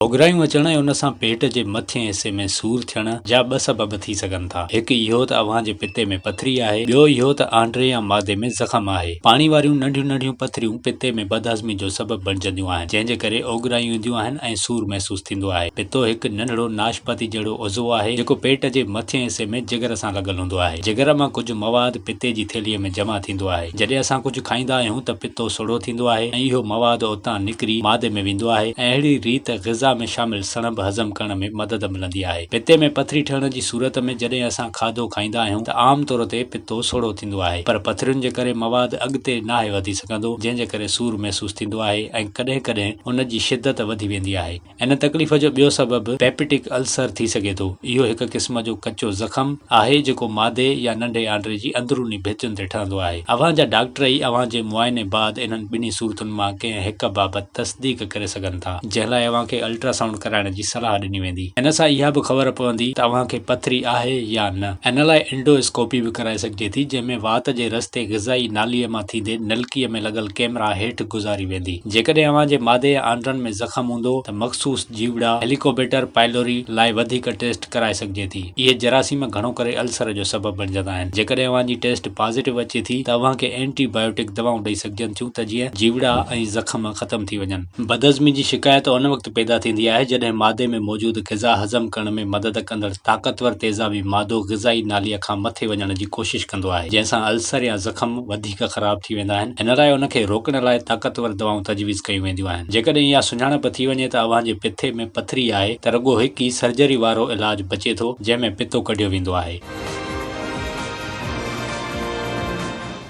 اوڳرايون اچڻ ۽ ان سان پيٽ جي مٿئين حصي ۾ سور ٿيڻ جا ٻه سبب ٿي سگهن ٿا. هڪ اهو ته اوهان جي پتي ۾ پٿري آهي، ٻيو اهو ته آنڊري يا معدي ۾ زخم آهي. پاڻي واريون ننڍيون ننڍيون پٿريون پتي ۾ بدهضمي جو سبب بڻجنديون آهن، جنهن جي ڪري اوڳرايون اينديون آهن ۽ سور محسوس ٿيندو آهي. پتو هڪ ننڍڙو ناشپاتي جهڙو عضوو آهي، جيڪو پيٽ جي مٿئين حصي ۾ جگر سان لڳل هوندو آهي. جگر مان ڪجهه مواد پتي جي ٿيلهيء ۾ جمع ٿيندو آهي. جڏهن اسان ڪجهه کائيندا آهيون ته پتو سوڙهو ٿيندو آهي ۽ اهو مواد اتان نڪري معدي ۾ ويندو آهي ۽ اهڙي ريت غذا ۾ شامل سڻڀ هضم ڪرڻ ۾ مدد ملندي آهي. پتي ۾ پٿري ٺهڻ جي صورت ۾ جڏهن اسان کاڌو کائيندا آهيون ته عام طور تي پتو سوڙهو ٿيندو آهي پر پٿرين جي ڪري مواد اڳتي ناهي وڌي سگهندو جنهن جي ڪري سور محسوس ٿيندو آهي ۽ ڪڏهن ڪڏهن ان جي شدت وڌي ويندي آهي. ان تڪليف جو ٻيو سبب پيپٽڪ السر ٿي سگهي ٿو. اهو هڪ قسم جو ڪچو زخم آهي جيڪو معدي يا ننڍي آنڊري جي اندروني ڀتين تي ٺهندو آهي. اوهان جا ڊاڪٽر ئي اوهان جي معائني بعد انهن ٻنهي صورتن مان ڪنهن هڪ بابت تصديق ڪري سگهن ٿا، جنهن لاء اوهان کي الٽراسائونڊ ڪرائڻ جي صلاح ڏني ويندي. ان سان اها به خبر پوندي ته اوهان کي پٿري آهي يا نه. ان لاء انڊو اسڪوپي به ڪرائي سگهجي ٿي، جنهن ۾ وات جي رستي غذائي ناليء مان ٿيندي نلڪيء ۾ لڳل ڪئميرا هيٺ گذاري ويندي. جيڪڏهن اوهان جي معدي يا آنڊرن ۾ زخم هوندو ته مخصوص جيوڙا، Helicobacter pylori، لاء وڌيڪ ٽيسٽ ڪرائي سگهجي ٿي. اهي جراثيم گهڻو ڪري السر جو سبب بڻجندا آهن. جيڪڏهن اوهان جي ٽيسٽ پازيٽو اچي ٿي ته اوهان کي اينٽي بايوٽڪ دوائون ڏئي سگهجن ٿيون ته جيئن جيوڙا ۽ زخم ختم ٿي وڃن. بدهضمي جي شڪايت ان وقت پيدا ٿيندي آهي جڏهن معدي ۾ موجود غذا هضم ڪرڻ ۾ مدد ڪندڙ طاقتور تيزابي مادو غذائي ناليء کان مٿي وڃڻ جي ڪوشش ڪندو آهي جنهن سان السر يا زخم وڌيڪ خراب ٿي ويندا آهن. ان لاء ان کي روڪڻ لاء طاقتور دوائون تجويز ڪيون وينديون آهن. جيڪڏهن اها سڃاڻپ ٿي وڃي ته اوهان جي پٿي ۾ پٿري آهي ته رڳو هڪ ئي سرجري وارو علاج بچي ٿو جنهن ۾ پتو ڪڍيو ويندو آهي.